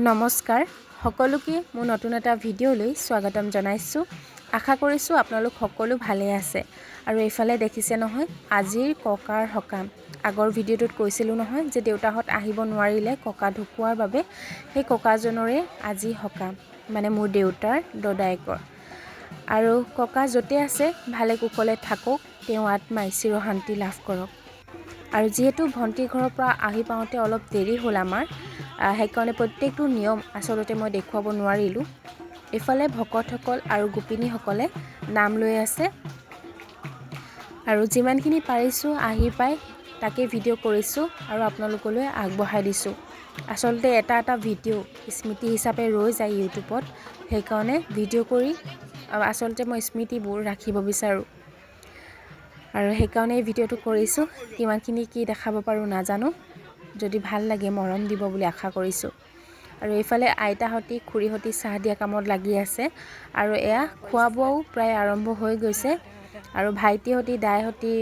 নমস্কাৰ সকলোকে মোৰ নতুন এটা ভিডিঅ'লৈ স্বাগতম জনাইছোঁ। আশা কৰিছোঁ আপোনালোক সকলো ভালে আছে। আৰু এইফালে দেখিছে নহয়, আজিৰ ককাৰ সকাম। আগৰ ভিডিঅ'টোত কৈছিলোঁ নহয় যে দেউতাহঁত আহিব নোৱাৰিলে ককা ঢুকোৱাৰ বাবে, সেই ককাজনৰে আজি সকাম, মানে মোৰ দেউতাৰ দদায়েকৰ। আৰু ককা য'তে আছে ভালে কুশলে থাকক, তেওঁ আত্মাই চিৰশান্তি লাভ কৰক। আৰু যিহেতু ভণ্টিৰ ঘৰৰ পৰা আহি পাওঁতে অলপ দেৰি হ'ল আমাৰ, সেইকাৰণে প্ৰত্যেকটো নিয়ম আচলতে মই দেখুৱাব নোৱাৰিলোঁ। এইফালে ভকতসকল আৰু গোপিনীসকলে নাম লৈ আছে আৰু যিমানখিনি পাৰিছোঁ আহি পাই তাকে ভিডিঅ' কৰিছোঁ আৰু আপোনালোকলৈ আগবঢ়াই দিছোঁ। আচলতে এটা এটা ভিডিঅ' স্মৃতি হিচাপে ৰৈ যায় ইউটিউবত, সেইকাৰণে ভিডিঅ' কৰি আচলতে মই স্মৃতিবোৰ ৰাখিব বিচাৰোঁ আৰু সেইকাৰণে এই ভিডিঅ'টো কৰিছোঁ। কিমানখিনি কি দেখাব পাৰোঁ নাজানো, যদি ভাল লাগে মৰম দিব বুলি আশা কৰিছোঁ। আৰু এইফালে আইতাহঁতি খুৰীহঁতি চাহ দিয়া কামত লাগি আছে আৰু এয়া খোৱা বোৱাও প্ৰায় আৰম্ভ হৈ গৈছে। আৰু ভাইটিহঁতি দাইহঁতি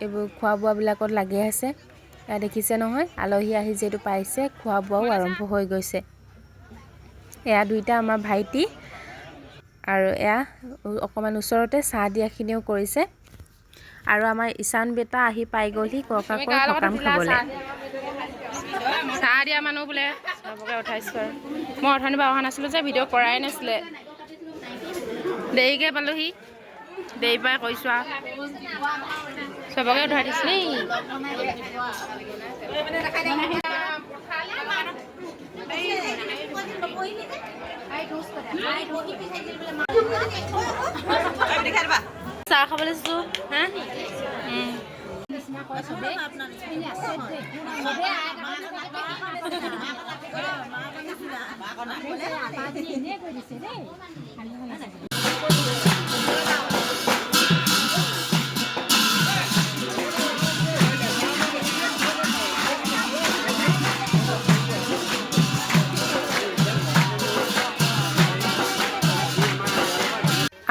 এইবোৰ খোৱা বোৱাবিলাকত লাগি আছে। এয়া দেখিছে নহয়, আলহী আহি যিহেতু পাইছে, খোৱা বোৱাও আৰম্ভ হৈ গৈছে। এয়া দুইটা আমাৰ ভাইটি আৰু এয়া অকণমান ওচৰতে চাহ দিয়াখিনিও কৰিছে। আৰু আমাৰ ঈশান বেটা আহি পাই গ'লহি ককাকৰ সকাম খাবলৈ। চাহ দিয়া মানুহ বোলে চবকে উঠাইছোঁ। আৰু মই অথনিৰ পৰা অহা নাছিলোঁ যে, ভিডিঅ' কৰাই নাছিলে, দেৰিকৈ পালোহি, দেৰি পৰাই কৰিছোঁ। আৰু চবকে উঠাই দিছোঁ দেই। চাহ খাবলৈ দিছোঁ। হা,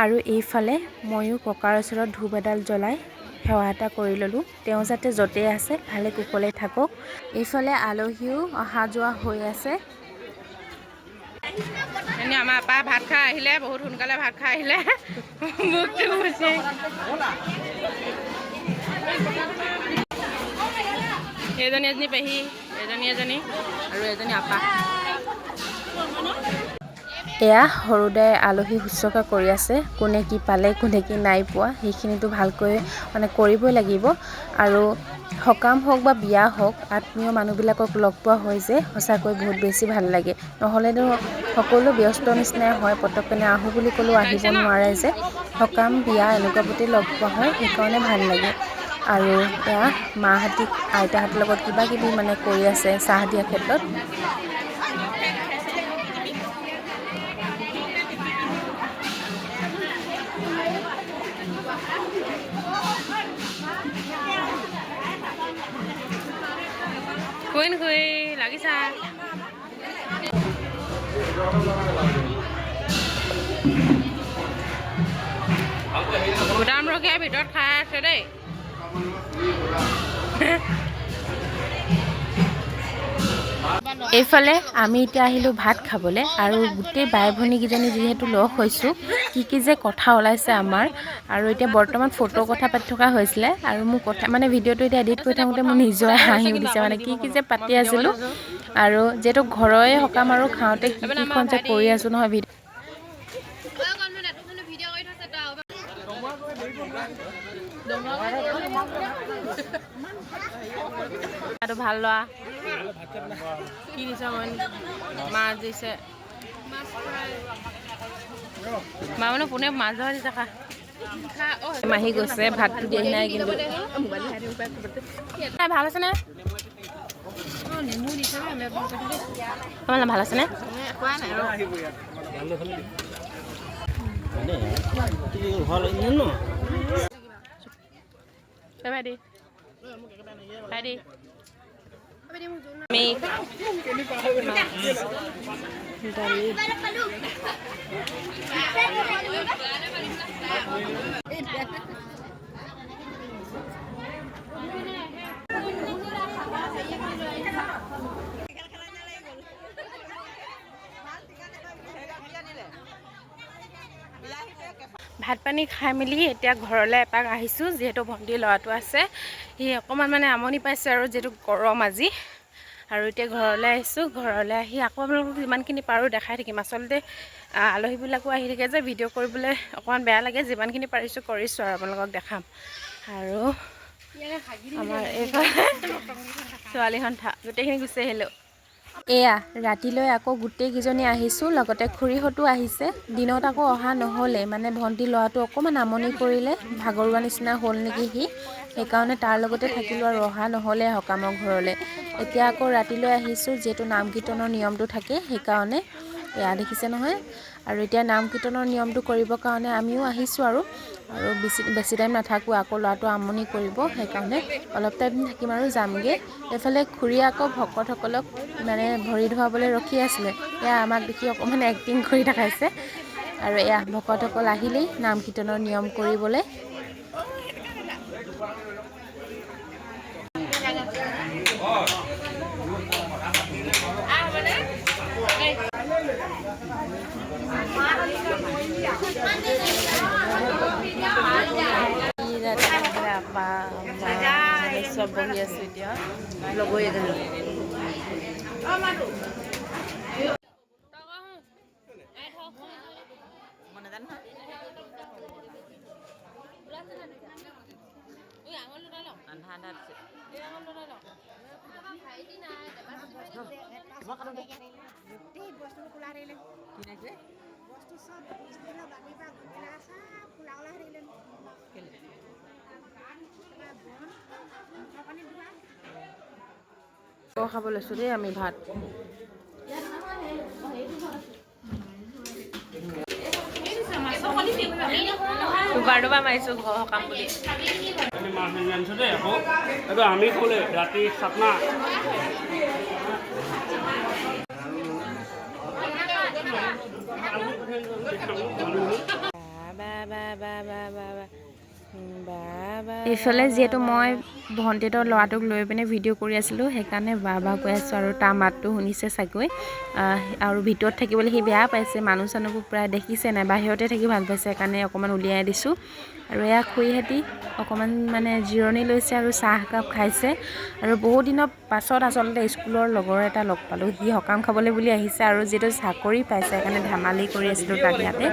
আৰু এইফালে ময়ো ককাৰ ওচৰত ধূপ এডাল জ্বলাই সেৱা এটা কৰি ল'লোঁ, তেওঁ যাতে য'তেই আছে ভালে কুশলে থাকক। এইফালে আলহীও অহা যোৱা হৈ আছে। এনে আমাৰ আপা ভাত খাই আহিলে, বহুত সোনকালে ভাত খাই আহিলে, মুখটো মুচি। এজনী এজনী পেহী, এজনী এজনী আৰু এজনী আপা। এয়া সৰুদাই আলহী শুশ্ৰূষা কৰি আছে, কোনে কি পালে কোনে কি নাই পোৱা সেইখিনিতো ভালকৈ মানে কৰিবই লাগিব। আৰু সকাম হওক বা বিয়া হওক, আত্মীয় মানুহবিলাকক লগ পোৱা হয় যে সঁচাকৈ বহুত বেছি ভাল লাগে। নহ'লেনো সকলো ব্যস্ত নিচিনাই হয়, পটককেনে আহোঁ বুলি ক'লেও আহিব নোৱাৰে যে। সকাম বিয়া এনেকুৱাবোৰতে লগ পোৱা হয়, সেইকাৰণে ভাল লাগে। আৰু এয়া মাহঁতি আইতাহঁতৰ লগত কিবা কিবি মানে কৰি আছে চাহ দিয়া ক্ষেত্ৰত। কুইন খুই লাগিছা। গুদাম ৰখীয়া ভিতৰত খাই আছে দেই। এইফালে আমি এতিয়া আহিলোঁ ভাত খাবলৈ আৰু গোটেই বাই ভনীকেইজনী যিহেতু লগ হৈছোঁ, কি কি যে কথা ওলাইছে আমাৰ। আৰু এতিয়া বৰ্তমান ফটো কথা পাতি থকা হৈছিলে আৰু মোৰ কথা মানে ভিডিঅ'টো এতিয়া এডিট কৰি থাকোঁতে মোৰ নিজৰে হাঁহি উঠিছে, মানে কি কি যে পাতি আছিলোঁ। আৰু যিহেতু ঘৰৰে সকাম আৰু খাওঁতে কি কিখন যে কৰি আছোঁ নহয় ভিডিঅ'। আৰু ভাল লোৱা কি দিছে, মই মাছ দিছে, মা মানে কোনে মাছ ধৰা দিছে, খা। মাহী গৈছে, ভাতটো দিয়াহি নাই কিন্তু। ভাল আছেনে? তোমাৰ ভাল আছেনে? ভাইটি ভাইটি আমি দালি। ভাত পানী খাই মেলি এতিয়া ঘৰলৈ এপাক আহিছোঁ। যিহেতু ভণ্টিৰ ল'ৰাটো আছে, সি অকণমান মানে আমনি পাইছে আৰু যিহেতু গৰম আজি। আৰু এতিয়া ঘৰলৈ আহিছোঁ। ঘৰলৈ আহি আকৌ আপোনালোকক যিমানখিনি পাৰোঁ দেখাই থাকিম। আচলতে আলহীবিলাকো আহি থাকে যে, ভিডিঅ' কৰিবলৈ অকণমান বেয়া লাগে। যিমানখিনি পাৰিছোঁ কৰিছোঁ আৰু আপোনালোকক দেখাম। আৰু আমাৰ এইফালে ছোৱালী সন্থা গোটেইখিনি গুচি আহিলোঁ। এয়া ৰাতিলৈ আকৌ গোটেইকেইজনী আহিছোঁ, লগতে খুৰীহঁতো আহিছে। দিনত আকৌ অহা নহ'লে, মানে ভণ্টি ল'ৰাটো অকণমান আমনি কৰিলে, ভাগৰুৱা নিচিনা হ'ল নেকি সি, সেইকাৰণে তাৰ লগতে থাকিলোঁ আৰু অহা নহ'লে সকামৰ ঘৰলৈ। এতিয়া আকৌ ৰাতিলৈ আহিছোঁ, যিহেতু নাম কীৰ্তনৰ নিয়মটো থাকে সেইকাৰণে। এয়া দেখিছে নহয়। আৰু এতিয়া নাম কীৰ্তনৰ নিয়মটো কৰিবৰ কাৰণে আমিও আহিছোঁ আৰু আৰু বেছি বেছি টাইম নাথাকোঁ, আকৌ ল'ৰাটো আমনি কৰিব, সেইকাৰণে অলপ টাইম থাকিম আৰু যামগৈ। এইফালে খুৰীয়ে আকৌ ভকতসকলক মানে ভৰি ধুৱাবলৈ ৰখি আছিলে। এয়া আমাক দেখি অকণমান এক্টিং কৰি দেখাইছে। আৰু এয়া ভকতসকল আহিলেই নাম কীৰ্তনৰ নিয়ম কৰিবলৈ। চব বহি আছোঁ এতিয়া। খাব লৈছোঁ দেই আমি ভাত। দুবাৰ দুবাৰ মাৰিছোঁ ঘৰ সকাম বুলি। আমি ক'লে ৰাতি চাটনা এইফালে যিহেতু মই ভণ্টিহঁতৰ ল'ৰাটোক লৈ পিনে ভিডিঅ' কৰি আছিলোঁ, সেইকাৰণে বা বা কৈ আছোঁ আৰু তাৰ মাতটো শুনিছে চাগৈ। আৰু ভিতৰত থাকিবলৈ সি বেয়া পাইছে, মানুহ চানুহবোৰ প্ৰায় দেখিছে নাই, বাহিৰতে থাকি ভাল পাইছে, সেইকাৰণে অকণমান উলিয়াই দিছোঁ। আৰু এয়া খুৰীহঁতি অকণমান মানে জিৰণি লৈছে আৰু চাহ একাপ খাইছে। আৰু বহুত দিনৰ পাছত আচলতে স্কুলৰ লগৰ এটা লগ পালোঁ, সি সকাম খাবলৈ বুলি আহিছে আৰু যিহেতু চাকৰি পাইছে সেইকাৰণে ধেমালি কৰি আছিলোঁ তাক ইয়াতে।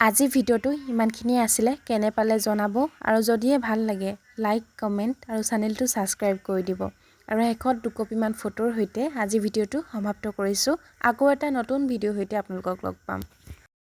আজি ভিডিঅ'টো ইমানখিনিয়ে আছিলে, কেনে পালে জনাব আৰু যদিহে ভাল লাগে লাইক, কমেণ্ট আৰু চেনেলটো ছাবস্ক্ৰাইব কৰি দিব। আৰু শেষত দুকপিমান ফটোৰ সৈতে আজি ভিডিঅ'টো সমাপ্ত কৰিছোঁ। আকৌ এটা নতুন ভিডিঅ'ৰ সৈতে আপোনালোকক লগ পাম।